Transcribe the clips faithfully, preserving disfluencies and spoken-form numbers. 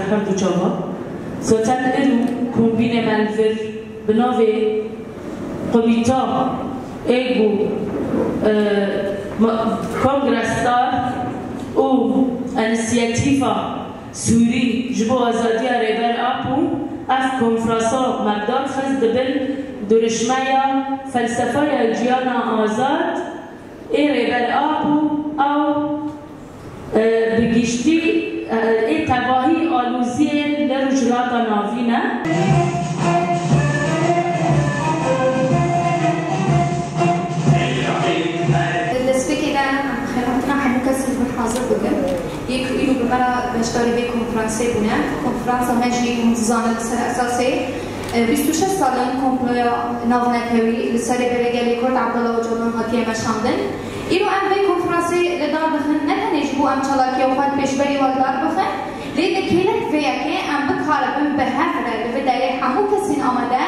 Her du çava. Zaten îro kombînê me li vir bi navê Komîta ê ku, e, ma-, Kongre Star û Înisiyatîfa Sûrî ji bo Azadiya Rêber Apo, ev konferansa me bi dar xist, dibin durişmeya felsefeya jiyana azad ê Rêber Apo, ew, e, bi giştî, e, ê tevahî aloziyên li Rojhilata Navîn e. Destpêkê de em xêrhatina hemû kesên li vir hazir bikin. Yê ku îro bi me re beşdarî vê konferansê bûne. Konferansa me jî hûn dizanin li ser esasê, e, bîst û şeş sal in komploya navnetewî li ser Rêberê Gelê Kurd Abdullah Ocalan hatiye meşandin. Îro em vê konferansê li dar dixin, ne tenê ji bo em çalakiya xwe pêşberî we li dar bixin, lê di kêlek vê yekê em bikaribin bi hev re li vê derê hemû kesên amade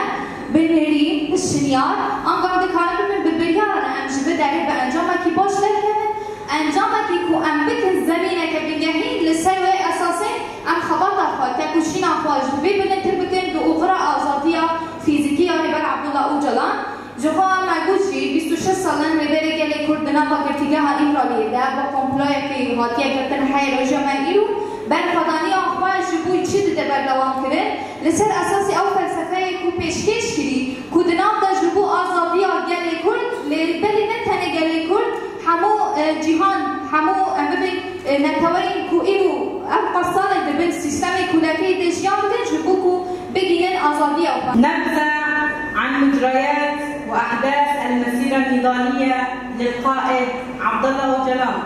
bi nerî, bi şinyar, angav dikaribin bi biryar re em ji vê derê bi encamekî baş derkevin, encamekî ku em bikin zemîneke bingehîn, li ser wê esasê em xebata xwe, tekoşîna xwe ji vê bilintir bikin, di oxira azadiya fîzîkî ya Rêber Abdullah Ocalan. Ji xwe me got jî, bîst û şeş sal in Rêberê Gelê Kurd di nava girtîgeha Îmraliyê de bi komployekê hatiye girtin, heyê roja me îro berxwedaniya xwe ji bo çi dide berdewam kirin? Li ser esasê ew felsefeyê ku pêşkêş kirî, ku di nav de ji bo azadiya gelê Kurd, lê belê ne tenê gelê Kurd, hemû, e, cîhan, hemû, em bibên, e, neteweyên ku îro ev qastalek dibin sîstemê kulekeyî de jiyan bikin, ji bo ku bigihînin azadiya xwe. نبذة عن مجريات وأحداث المسيرة النضالية للقائد عبد الله أوجلان.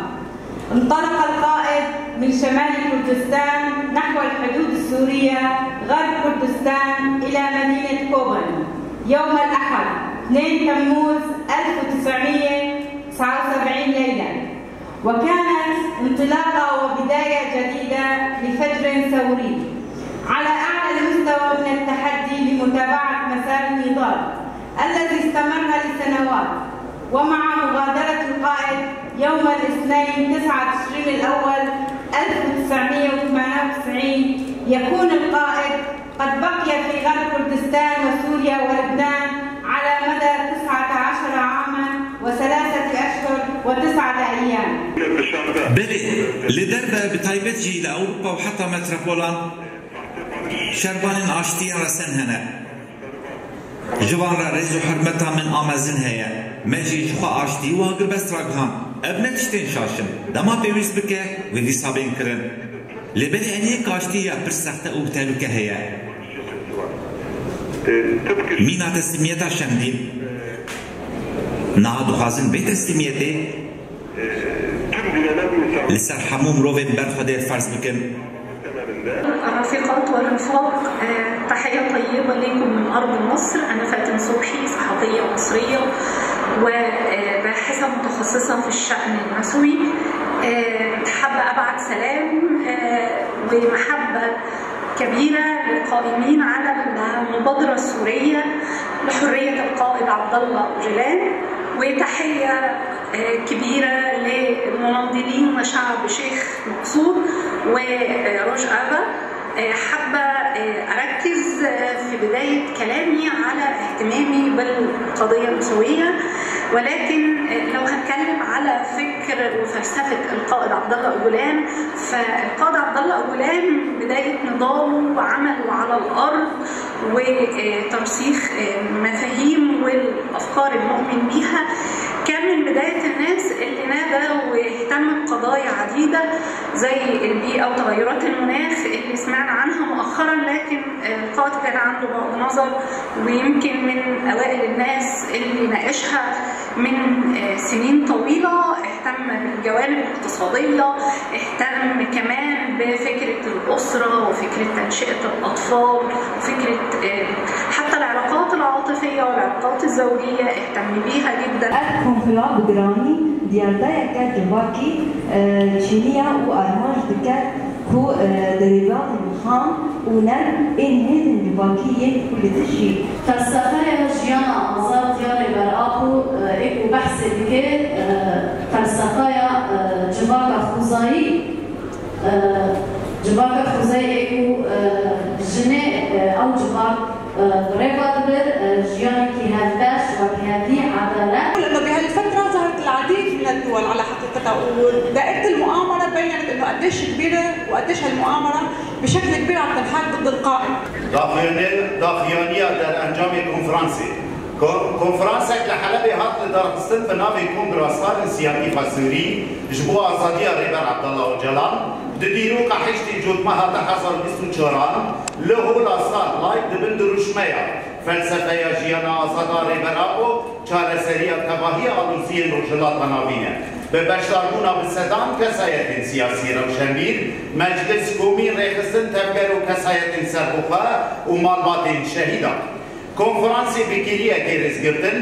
انطلق القائد من شمال كردستان نحو الحدود السورية غرب كردستان إلى مدينة كوباني يوم الأحد اثنين تموز ألف وتسعمية وتسعة وسبعين ليلة، وكانت انطلاقة وبداية جديدة لفجر ثوري على أعلى المستوى من التحدي لمتابعة مسار النضال الذي استمر لسنوات. ومع مغادرة القائد يوم الاثنين تسعة تشرين الأول ألف وتسعمية وثمانية وتسعين، يكون القائد قد بقي في غرب كردستان وسوريا ولبنان على مدى تسعة عشر عاما وثلاثة أشهر وتسعة أيام. Belê, li derve, bi taybet jî li Ewropa û heta metropolan şervanên aştiyê resen hene. Ji van re rêz û hurmeta min a mezin heye. Me jî ji xwe aştî û agirbest ragihand. Ev ne tiştên şaş in. Dema pêwîst bike, wê dîsa bên kirin. Lê belê em yek aştî ya pir sexte û tehlûke heye. Mîna teslîmiyeta şemdîn. Niha dixwazin vê teslîmiyetê li ser hemû mirovên ber Xwedê ferz bikin. الرفيقات والرفاق، آه، تحية طيبة ليكم من أرض مصر. أنا فاتن صبحي، صحفية مصرية وباحثة متخصصة في الشأن النسوي. آه، حابة أبعت سلام، آه، ومحبة كبيرة للقائمين على المبادرة السورية لحرية القائد عبد الله أوجلان، وتحية، آه، كبيرة للمناضلين وشعب شيخ مقصود وروجافا. آه، حابة، آه، أركز، آه، في بداية كلامي على اهتمامي بالقضية النسوية، ولكن، آه، لو هتكلم على فكر وفلسفة القائد عبد الله أوجلان، فالقائد عبد الله أوجلان بداية نضاله وعمله على الأرض وترسيخ مفاهيم والأفكار المؤمن بيها كان من بداية الناس اللي نادى واهتم بقضايا عديدة زي البيئة وتغيرات المناخ اللي سمعنا عنها مؤخرا، لكن القائد كان عنده بعد نظر، ويمكن من أوائل الناس اللي ناقشها من، آه، سنين طويلة. اهتم بالجوانب الاقتصادية، اهتم كمان بفكرة الأسرة وفكرة تنشئة الأطفال وفكرة، آه، حتى العلاقات العاطفية والعلاقات الزوجية اهتم بيها جدا. Ev konfera bi giranî diyardayeke civakî, e, çêniya û armanc dike ku, e, derêbanên xam û nerm ên hêzên civakî yên ku li dijî felsefeya jiyana azad ya Rêber Apo, e, ê ku behsê dike, e, felsefeya, e, civaka xwezayî, e, civaka xwezayî ê ku Rêva dibir, e, jiyanekî hevbeş, wekhevdî, edalet. لأنه بهالفترة ظهرت العديد من الدول على حقيقتها، ودائرة المؤامرة بينت إنه قديش كبيرة وقديش هالمؤامرة بشكل كبير عم تنحل ضد القائد. Daxuyane-, daxuyaniya derencamê konferansê. Ko-, konferansek li Helebê hat lidarxistin bi navê Kongra Star Însiyatîfa Sûrî ji bo Azadiya Rêber Abdullah Ocalan di dîroka heştê Cotmeha du hezar bîst û çaran li Hola Starlight di bin dirûşmeya Felsefeya Jiyana Azada Rêber Apo, Çareseriya Tevahiya Aloziyên Rojhilata Navîn e. Bi beşdarbûna bi sedan kesayetên siyasî, rewşenbîr, meclis, komîn, rêxistin, tevger û kesayetên serbixwe û malbatên şehîdan. Konferansê bi kêliyekê rêzgirtin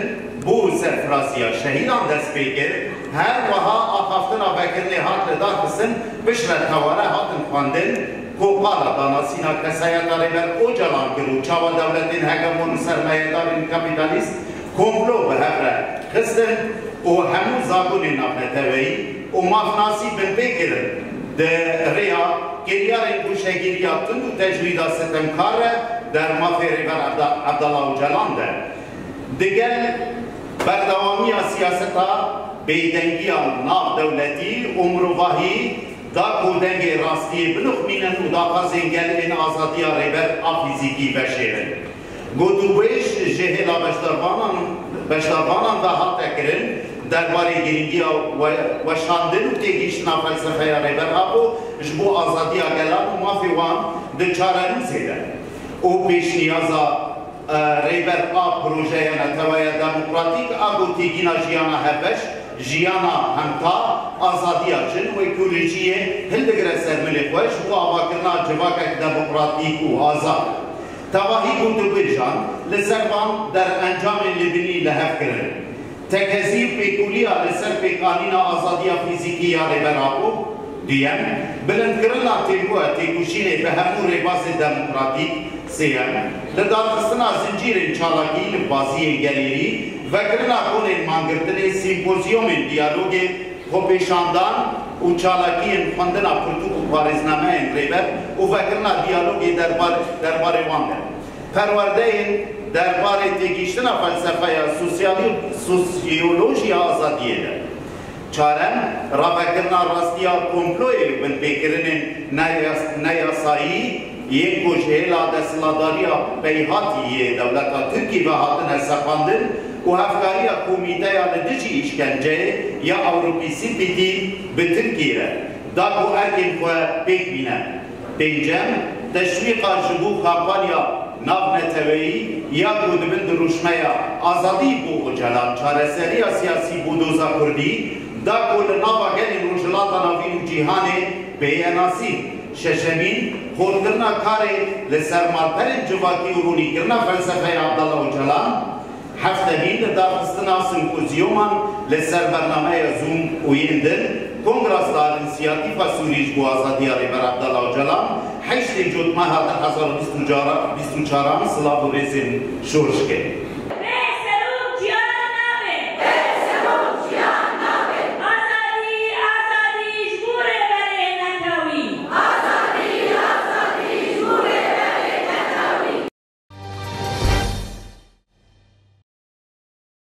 bo serfiraziya şehîdan dest pê kir, her wiha axaftina vekirinê hat lidarxistin, piştre teware hatin xwendin, ku qala danasîna kesayeta Rêber Ocalan kir û çawa dewletên hegemon û sermayedarên kapîtalîst komplo bi hev re xistin û hemû zagonên navneteweyî û mafnasî binpê kirin di rêya kiryarên goşegiriya tund û tecrîda sitemkar re der mafê Rêber Abda-, Abdullah Ocalan de. Digel berdewamiya siyaseta bêdengiya navdewletî û mirovahî da ku dengê rastiyê binixmînin û daxwazên gel ên azadiya Rêber a fîzîkî veşêrin. Gotûbêj ji hêla beşdarvanan, beşdarvanan ve hate kirin derbarê girîngiya we-, weşandin û têgihiştina felsefeya Rêber Apo ji bo azadiya gelan û mafê wan di çarenûsê de û pêşniyaza, e, Rêber a projeya neteweya demokratîk a ku têgîna jiyana hevbeş, jiyana hemta, azadiya jin û ekolojiyê hildigire ser milê xwe ji bo avakirina civakek demokratîk û azad. Tevahî gotûbêjan li ser van derencamên li binî li hev kirin. Tekezî û pêkûliya li ser pêkanîna azadiya fîzîkî ya Rêber Apo. Duyem, bilindkirina tempoya têkoşînê bi hemû rêbazên demokratîk. Sêyem, lidarxistina zincîrên çalakî li baziyên gelêrî, vekirina konên mangirtinê, sîmpozyûmên diyalogê, xwepêşandan û çalakiyên xwendina pirtûk û parêznameyên Rêber û vekirina diyalogê derbar-, derbarê wan de. Perwerdeyên derbarê têgihiştina felsefeya sosyali-, sosyolojiya azadiyê de. Çarem, ravekirina rastiya komployê û binpêkirinên neyas-, neyasayî yên ku ji hêla desthilatdariya peyhatî yê dewleta Tirkî ve hatine seqandin û hevkariya komîteya li dijî îşkenceyê ya Ewropî, C P T, bi Tirkî re da ku erkên xwe pêk bîne. Pêncem, teşwîqa ji bo kampanya navneteweyî ya ku di bin dirûşmeya Azadî bo Ocalan, çareseriya siyasî bo doza Kurdî, da ku li nava gelên Rojhilata Navîn û cîhanê pêye nasîn. Şeşemîn, xurtkirina karê li ser malperên civakî û ronîkirina felsefeya Abdullah Ocalan. Heftemîn, lidarxistina simpozyûman li ser bernameya Zoom û yên din, Kongra Star Însiyatîfa Sûrî ji bo Azadiya Rêber Abdullah Ocalan, heştê Cotmeha du hezar û bîst û çaran, silav û rêzên şor jike.